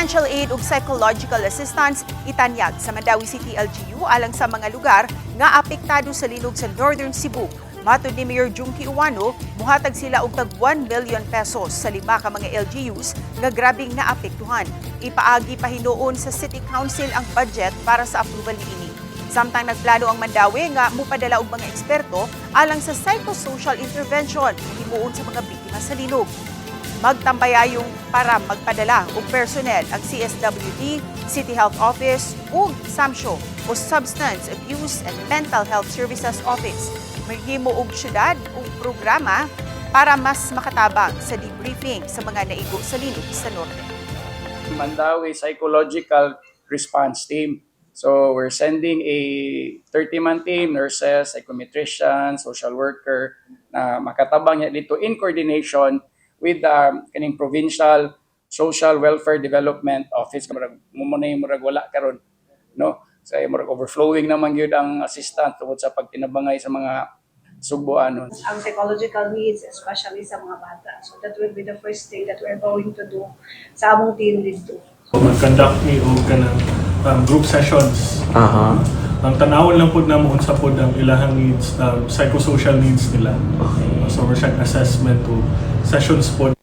Financial aid ug psychological assistance itanyag sa Mandaue City LGU alang sa mga lugar nga apektado sa linog sa Northern Cebu. Matod ni Mayor Jonkie Ouano, muhatag sila og tag 1 million pesos sa lima ka mga LGUs nga grabeng naapektuhan. Ipaagi pa hinuon sa City Council ang budget para sa approval niini. Samtang nagplano ang Mandaue nga mupadala og mga eksperto alang sa psychosocial intervention himuon sa mga biktima sa linog. Magtambayayong para magpadala og personnel ang CSWD, City Health Office ug SAMSHO o Substance Abuse and Mental Health Services Office. Maghimo og syudad og programa para mas makatabang sa debriefing sa mga naigo sa linog sa norte. Mandaue Psychological Response Team. So we're sending a 30-man team, nurses, psychometrician, social worker, na makatabang niya dito in coordination with the kaning Provincial Social Welfare Development Office. Murag mo na yung murag wala karon, no? So murag overflowing naman gyud ang assistant tungod sa pagtinabangay sa mga sugboanon. Ang psychological needs, especially sa mga bata. So that will be the first thing that we're going to do sa among team dito. Mag-conduct mi og kanang group sessions. Ang tanawon lang pod namo unsa pod ang ilahang needs, psychosocial needs nila. So we're assessment to sessions pod.